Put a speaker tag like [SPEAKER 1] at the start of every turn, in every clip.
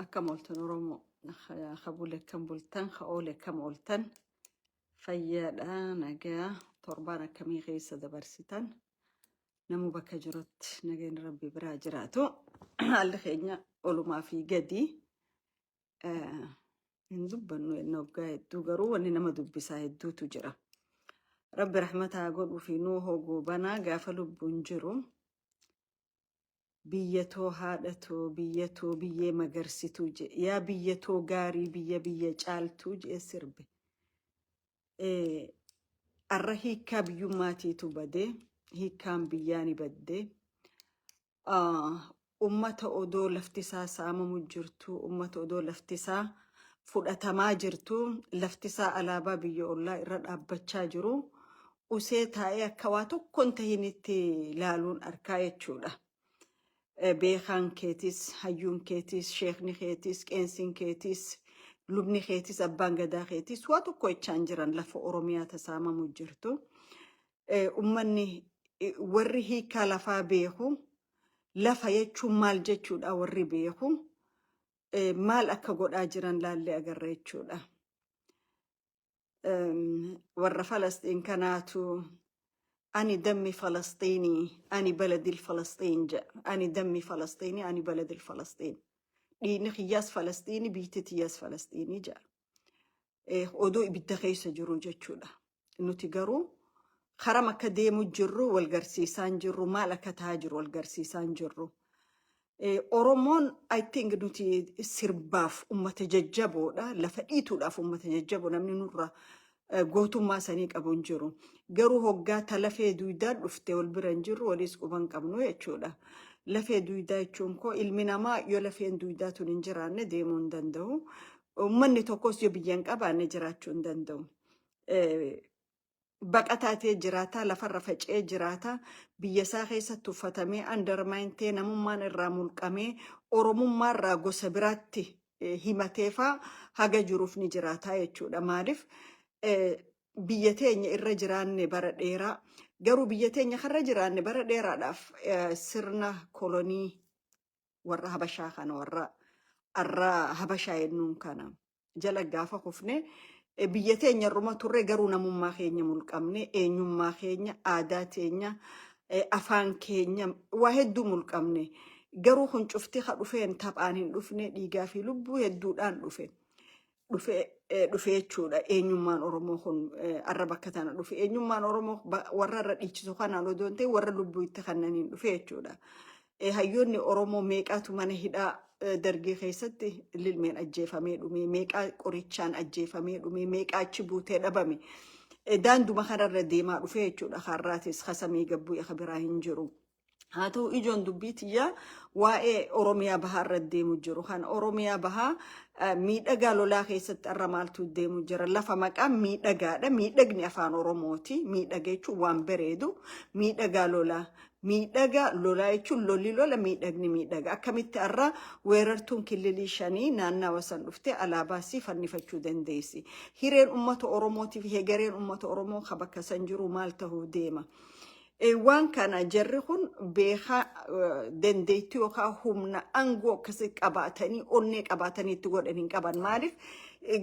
[SPEAKER 1] Akkam ooltan Oromoo? Ka bule akkam bultan? Ka oole akkam ooltan? Fayyaadha, nagaa, torbaan akkamii keessa dabarsitan? Namuu bakka jirutti nageen Rabbi biraa jiraatu. Haalli keenya olumaa fi gadi. Hin dubbannu inni hoggaa hedduu, garuu wanni nama dubbisaa hedduutu jira. Rabbi rahmataa godhuu fi nuu hogoobanaa gaafa lubbuun jiru. Biyya too, haadha too, biyya too, biyyee magarsituu jedhe. Yaa biyya too gaarii, biyya biyya caaltuu jedhe sirbe. Arra hiikkaa biyyummaatiitu badee, hiikkaan biyyaa ni baddee. Ummata odoo lafti isaa saamamu jirtu, ummata odoo lafti isaa fudhatamaa jirtu, lafti isaa alaabaa biyya ollaa irra dhaabbachaa jiru, usee taa'ee akka waa tokko hin tahinitti laaluun arkaa jechuudha. Beekaan keetis, hayyuun keetis, sheekni keetis, qeensiin keetis, lubni keetis, abbaan gadaa keetis waa tokko jechaan jiran lafa Oromiyaa tasaamamu jirtu. Ummanni warri hiikaa lafaa beeku, lafa jechuun maal jechuudha warri beeku, maal akka godhaa jiran laallee agarra jechuudha. Warra Falasxiin kanaatu "Ani dammi Falasxiinii, ani baladil Falasxiin" jedha. "Ani dammi Falasxiinii, ani baladil Falasxiin. Dhiigni kiyyaas Falasxiinii, biyyi tiyyaas Falasxiinii" jedha. Odoo ibidda keessa jiru jechuudha. Nuti garuu karam akka deemu jirru wal garsiisaan jirru, maal akka ta'aa jiru wal garsiisaan jirru. Oromoon, I think, nuti sirbaaf ummata jajjaboodha. Lafa dhiituudhaaf ummata jajjaboo, namni nurra gootummaa sanii qabu hin jiru. Garuu hoggaa ta lafee duudaa dhufte wal bira hin jirru, waliis quban qabnu jechuudha. Lafee duudaa jechuun koo, ilmi namaa yoo lafeen duudaa tun hin jiraanne deemuu hin danda'u. Uummanni tokkos yoo biyya hin qabaanne jiraachuu hin danda'u. Baqataa ta'ee jiraata, lafarra faca'ee jiraata, biyya isaa keessatti tuffatamee, undermine ta'ee, namummaan irraa mulqamee, Oromummaa irraa gosa biraatti himateefaa haga jiruuf ni jiraata jechuudha. Maaliif biyya teenya irra jiraanne bara dheeraa, garuu biyya teenya karra jiraanne bara dheeraadhaaf sirna kolonii warra Habashaa kana, warra arra Habashaa jennuun kana jala gaafa kufne, biyya teenya irruma turre, garuu namummaa keenya mulqamne, eenyummaa keenya, aadaa teenya, afaan keenya, waa hedduu mulqamne. Garuu kun cufti ka dhufeen taphaan hin dhufne, dhiigaa fi lubbuu hedduudhaan dhufe jechuudha. Eenyummaan Oromoo kun arra bakka tana dhufe. Eenyummaan Oromoo warra irra dhiichisu kanaan odoo hin ta'in, warra lubbuu itti kannaniin dhufe jechuudha. Hayyoonni Oromoo meeqaatu mana hidhaa Dargii keessatti lilmeen ajjeefamee dhume, meeqaa qorichaan ajjeefamee dhume, meeqaa achi buutee dhabame? Daanduma kanarra deemaa dhufe jechuudha. Har'aatis kasamii gabbuu ka biraa hin jiru. Haa ta'u, ijoon dubbii tiyyaa waa'ee Oromiyaa Bahaa irra deemu jiru. Kan Oromiyaa Bahaa miidhagaa lolaa keessatti har'a maaltu deemu jira? Lafa maqaan miidhagaadha. Miidhagni afaan Oromooti. Miidhaga jechuun waan bareedu. Miidhagaa lolaa. Miidhagaa lolaa jechuun lolli lola, miidhagni miidhaga. Akkamitti har'a weerartuun killilii shanii naannawa san dhuftee alaabaa sii fannifachuu dandeessi? Hireen uummata Oromootii fi hegereen uummata Oromoo ka bakka san jiru maal ta'uu deema? Waan kana jarri kun beekaa dandeettii yookaan humna aangoo akkasii qabaatanii, onnee qabaatanii itti godhan hin qaban. Maaliif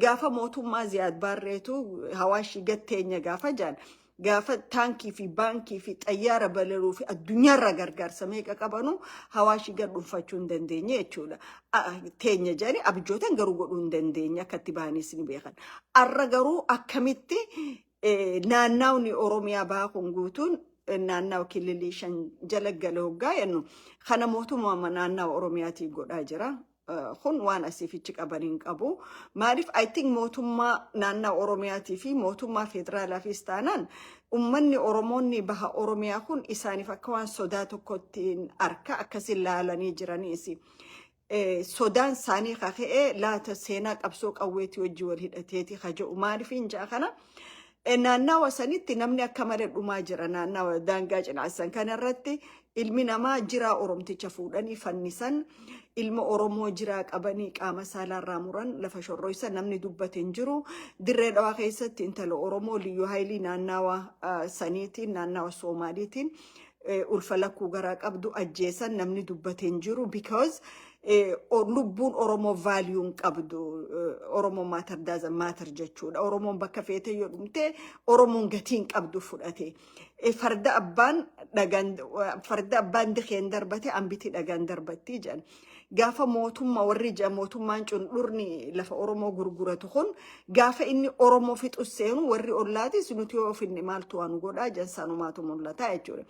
[SPEAKER 1] gaafa mootummaa Ziyaad Baarreetu Hawaashii gatteenya gaafa jaan, gaafa taankii fi baankii fi xayyaara balaluu fi addunyaarraa gargaarsa meeqa qabanu Hawaashii gad dhuunfachuu hin dandeenye jechuudha. Teenya jedhanii abjootan, garuu godhuu hin dandeenye, akka itti bahanis ni beekan. Arra garuu akkamitti naannaawni Oromiyaa Bahaa kun guutuun naannawa kililii shan jala gale hoggaa jennu, kana mootummaa naannawa Oromiyaatii godhaa jira. Kun waan asiifichi qaban hin qabu. Maaliif, I think, mootummaa naannawa Oromiyaatii fi mootummaa federaalaafis taanaan, ummanni Oromoonni baha Oromiyaa kun isaaniif akka waan sodaa tokkotti arka akkasin laalanii jiraniisi. Sodaan isaanii kaka'ee laata seenaa qabsoo qawweetii wajji wal hidhateeti ka jedhu. Maaliif hin ja'a kana, naannawa sanitti namni akka malee dhumaa jira. Naannawa daangaa cinaasan kanarratti ilmi namaa jiraa Oromticha fuudhanii fannisan, ilma Oromoo jiraa qabanii qaama saalaarraa muran, lafa shorroysan, namni dubbate hin jiru. Dirree Dhawaa keessatti intala Oromoo Liyyuu Haayilii naannawa saniitiin, naannawa Soomaaliitiin, ulfa lakkuu garaa qabdu ajjeesan, namni dubbate hin jiru, because Lubbuun Oromoo value hin qabdu. Oromoon matter doesn't matter jechuudha. Oromoon bakka feete yoo dhumte Oromoon gatii hin qabdu fudhate. Farda abbaan dhagaan, farda abbaan dikeen darbate ambiti dhagaan darbatti jedhan. Gaafa mootummaa warri ija mootummaan cundhurni lafa Oromoo gurguratu kun gaafa inni Oromoo fixu seenu, warri ollaatis nuti yoo finne maaltu waan godhaa jedhan, sanumaatu mul'ata jechuudha.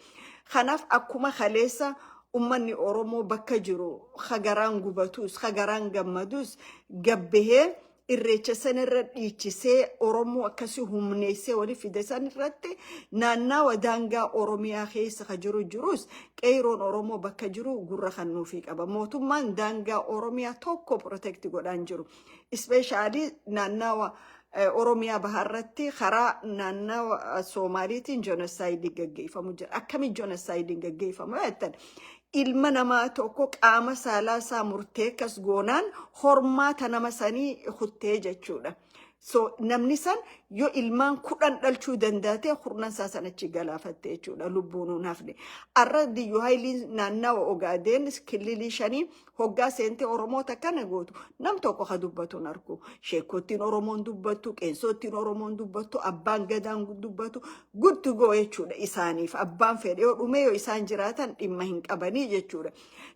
[SPEAKER 1] Kanaaf akkuma kaleessa ummanni Oromoo bakka jiru hagaraan gubatus hagaraan gammadus gabbahee irreecha sanirra dhiichisee Oromoo akkasii humneessee walii fide san irratti, naannawa daangaa Oromiyaa keessa ka jiru jirus qeeroon Oromoo bakka jiru gurra kan nuufii qaba. Mootummaan daangaa Oromiyaa tokko protect godhaan jiru. Especially naannawa Oromiyaa baharratti karaa naannawa Soomaaliitiin genocide gaggeeffamu jira. Akkamiin genocide gaggeeffamu jettan, ilma namaa tokko qaama saalaa isaa murtee akkas goonaan hormaata nama sanii kuttee jechuudha. So namni san yoo ilmaan 10 dhalchuu danda'ate, kurnan isaa san achi galaafatte jechuudha, lubbuun hin hafne. Arra Liyyuu Haayiliin naannawa Ogaadeen killilii shanii hoggaa seentee Oromoota akkana gootu nam tokko ka dubbatu hin argu. Sheekottiin Oromoon dubbattu, qeensottiin Oromoon dubbattu, abbaan gadaan dubbatu, good to go jechuudha isaaniif. Abbaan fedhe yoo dhume, yoo isaan jiraatan dhimma hin qabanii jechuudha.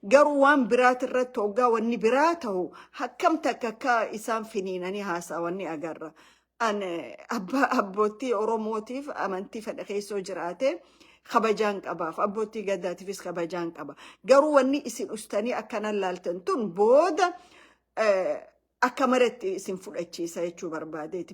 [SPEAKER 1] Garuu waan biraati irratti hoggaa wanni biraa ta'u akkam takka akka isaan finiinanii haasawanni agarra. An abbaa abbootii Oromootiif amantii fedha keessoo jiraate kabajaan qabaaf, abbootii gadaatiifis kabajaan qaba. Garuu wanni isin ustanii akkanan laaltan tun booda akka maratti isin fudhachiisa jechuu barbaadeeti.